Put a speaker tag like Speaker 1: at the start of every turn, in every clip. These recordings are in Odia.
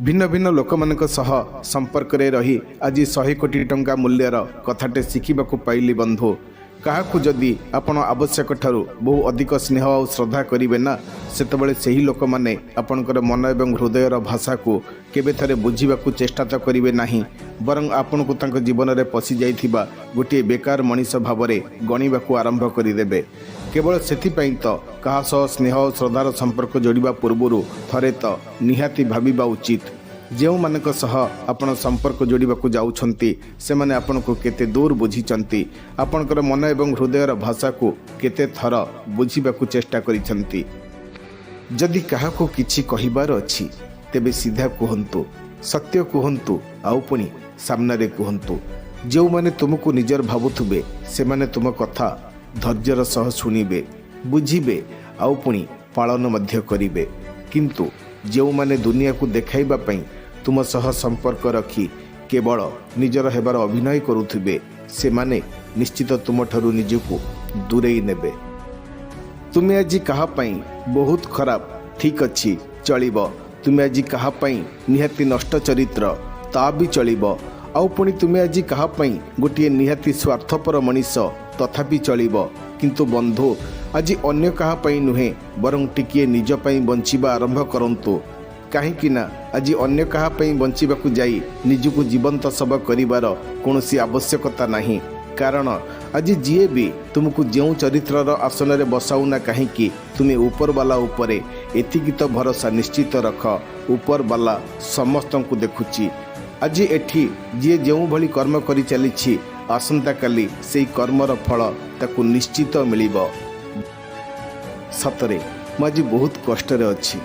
Speaker 1: ଭିନ୍ନ ଭିନ୍ନ ଲୋକମାନଙ୍କ ସହ ସମ୍ପର୍କରେ ରହି ଆଜି 100 କୋଟି ଟଙ୍କା ମୂଲ୍ୟର କଥାଟେ ଶିଖିବାକୁ ପାଇଲି ବନ୍ଧୁ। କାହାକୁ ଯଦି ଆପଣ ଆବଶ୍ୟକ ଠାରୁ ବହୁ ଅଧିକ ସ୍ନେହ ଆଉ ଶ୍ରଦ୍ଧା କରିବେ ନା, ସେତେବେଳେ ସେହି ଲୋକମାନେ ଆପଣଙ୍କର ମନ ଏବଂ ହୃଦୟର ଭାଷାକୁ କେବେ ଥରେ ବୁଝିବାକୁ ଚେଷ୍ଟା ତ କରିବେ ନାହିଁ, ବରଂ ଆପଣଙ୍କୁ ତାଙ୍କ ଜୀବନରେ ପଶିଯାଇଥିବା ଗୋଟିଏ ବେକାର ମଣିଷ ଭାବରେ ଗଣିବାକୁ ଆରମ୍ଭ କରିଦେବେ। କେବଳ ସେଥିପାଇଁ ତ କାହା ସହ ସ୍ନେହ ଓ ଶ୍ରଦ୍ଧାର ସମ୍ପର୍କ ଯୋଡ଼ିବା ପୂର୍ବରୁ ଥରେ ତ ନିହାତି ଭାବିବା ଉଚିତ, ଯେଉଁମାନଙ୍କ ସହ ଆପଣ ସମ୍ପର୍କ ଯୋଡ଼ିବାକୁ ଯାଉଛନ୍ତି, ସେମାନେ ଆପଣଙ୍କୁ କେତେ ଦୂର ବୁଝିଛନ୍ତି, ଆପଣଙ୍କର ମନ ଏବଂ ହୃଦୟର ଭାଷାକୁ କେତେ ଥର ବୁଝିବାକୁ ଚେଷ୍ଟା କରିଛନ୍ତି। ଯଦି କାହାକୁ କିଛି କହିବାର ଅଛି, ତେବେ ସିଧା କୁହନ୍ତୁ, ସତ୍ୟ କୁହନ୍ତୁ, ଆଉ ପୁଣି ସାମ୍ନାରେ କୁହନ୍ତୁ। ଯେଉଁମାନେ ତୁମକୁ ନିଜର ଭାବୁଥିବେ, ସେମାନେ ତୁମ କଥା ଧୈର୍ଯ୍ୟର ସହ ଶୁଣିବେ, ବୁଝିବେ, ଆଉ ପୁଣି ପାଳନ ମଧ୍ୟ କରିବେ। କିନ୍ତୁ ଯେଉଁମାନେ ଦୁନିଆକୁ ଦେଖାଇବା ପାଇଁ ତୁମ ସହ ସମ୍ପର୍କ ରଖି କେବଳ ନିଜର ହେବାର ଅଭିନୟ କରୁଥିବେ, ସେମାନେ ନିଶ୍ଚିତ ତୁମଠାରୁ ନିଜକୁ ଦୂରେଇ ନେବେ। ତୁମେ ଆଜି କାହା ପାଇଁ ବହୁତ ଖରାପ, ଠିକ୍ ଅଛି, ଚଳିବ। ତୁମେ ଆଜି କାହା ପାଇଁ ନିହାତି ନଷ୍ଟ ଚରିତ୍ର, ତା ବି ଚଳିବ। ଆଉ ପୁଣି ତୁମେ ଆଜି କାହା ପାଇଁ ଗୋଟିଏ ନିହାତି ସ୍ୱାର୍ଥପର ମଣିଷ, ତଥାପି ଚଳିବ। କିନ୍ତୁ ବନ୍ଧୁ, ଆଜି ଅନ୍ୟ କାହା ପାଇଁ ନୁହେଁ, ବରଂ ଟିକିଏ ନିଜ ପାଇଁ ବଞ୍ଚିବା ଆରମ୍ଭ କରନ୍ତୁ। କାହିଁକି ନା ଆଜି ଅନ୍ୟ କାହା ପାଇଁ ବଞ୍ଚିବାକୁ ଯାଇ ନିଜକୁ ଜୀବନ୍ତ ଶବ କରିବାର କୌଣସି ଆବଶ୍ୟକତା ନାହିଁ। କାରଣ ଆଜି ଯିଏ ବି ତୁମକୁ ଯେଉଁ ଚରିତ୍ରର ଆସନରେ ବସାଉନା କାହିଁକି, ତୁମେ ଉପରବାଲା ଉପରେ ଏତିକି ତ ଭରସା ନିଶ୍ଚିତ ରଖ, ଉପରବାଲା ସମସ୍ତଙ୍କୁ ଦେଖୁଛି। ଆଜି ଏଠି ଯିଏ ଯେଉଁଭଳି କର୍ମ କରି ଚାଲିଛି, ଆସନ୍ତାକାଲି ସେଇ କର୍ମର ଫଳ ତାକୁ ନିଶ୍ଚିତ ମିଳିବ। ସତରେ ମୁଁ ଆଜି ବହୁତ କଷ୍ଟରେ ଅଛି,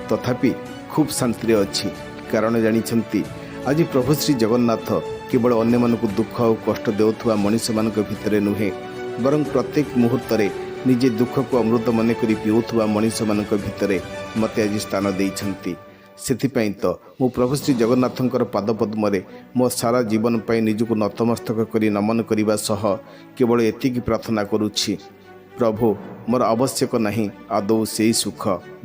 Speaker 1: ତଥାପି ଖୁବ୍ ଶାନ୍ତିରେ ଅଛି। କାରଣ ଜାଣିଛନ୍ତି, ଆଜି ପ୍ରଭୁ ଶ୍ରୀ ଜଗନ୍ନାଥ କେବଳ ଅନ୍ୟମାନଙ୍କୁ ଦୁଃଖ ଆଉ କଷ୍ଟ ଦେଉଥିବା ମଣିଷମାନଙ୍କ ଭିତରେ ନୁହେଁ, ବରଂ ପ୍ରତ୍ୟେକ ମୁହୂର୍ତ୍ତରେ ନିଜେ ଦୁଃଖକୁ ଅମୃତ ମନେ କରି ପିଉଥିବା ମଣିଷମାନଙ୍କ ଭିତରେ ମୋତେ ଆଜି ସ୍ଥାନ ଦେଇଛନ୍ତି। ସେଥିପାଇଁ ତ ମୁଁ ପ୍ରଭୁ ଶ୍ରୀ ଜଗନ୍ନାଥଙ୍କର ପାଦପଦ୍ମରେ ମୋ ସାରା ଜୀବନ ପାଇଁ ନିଜକୁ ନତମସ୍ତକ କରି ନମନ କରିବା ସହ କେବଳ ଏତିକି ପ୍ରାର୍ଥନା କରୁଛି, ପ୍ରଭୁ, ମୋର ଆବଶ୍ୟକ ନାହିଁ ଆଦୌ ସେଇ ସୁଖ,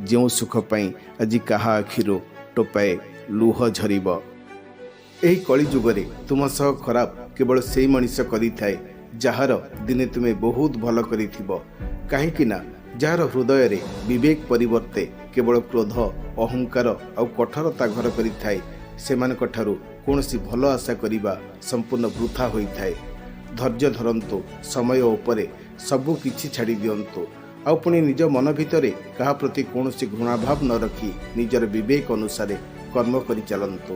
Speaker 1: ଯେଉଁ ସୁଖ ପାଇଁ ଆଜି କାହା ଆଖିରୁ ଟୋପାଏ ଲୁହ ଝରିବ। ଏହି କଳିଯୁଗରେ ତୁମ ସହ ଖରାପ କେବଳ ସେଇ ମଣିଷ କରିଥାଏ, ଯାହାର ଦିନେ ତୁମେ ବହୁତ ଭଲ କରିଥିବ। କାହିଁକି ନା ଯାହାର ହୃଦୟରେ ବିବେକ ପରିବର୍ତ୍ତେ କେବଳ କ୍ରୋଧ, ଅହଙ୍କାର ଆଉ କଠୋରତା ଘର କରିଥାଏ, ସେମାନଙ୍କ ଠାରୁ କୌଣସି ଭଲ ଆଶା କରିବା ସମ୍ପୂର୍ଣ୍ଣ ବୃଥା ହୋଇଥାଏ। ଧୈର୍ଯ୍ୟ ଧରନ୍ତୁ, ସମୟ ଉପରେ ସବୁ କିଛି ଛାଡ଼ି ଦିଅନ୍ତୁ, ଆଉ ପୁଣି ନିଜ ମନ ଭିତରେ କାହା ପ୍ରତି କୌଣସି ଘୃଣାଭାବ ନ ରଖି ନିଜର ବିବେକ ଅନୁସାରେ କର୍ମ କରି ଚାଲନ୍ତୁ।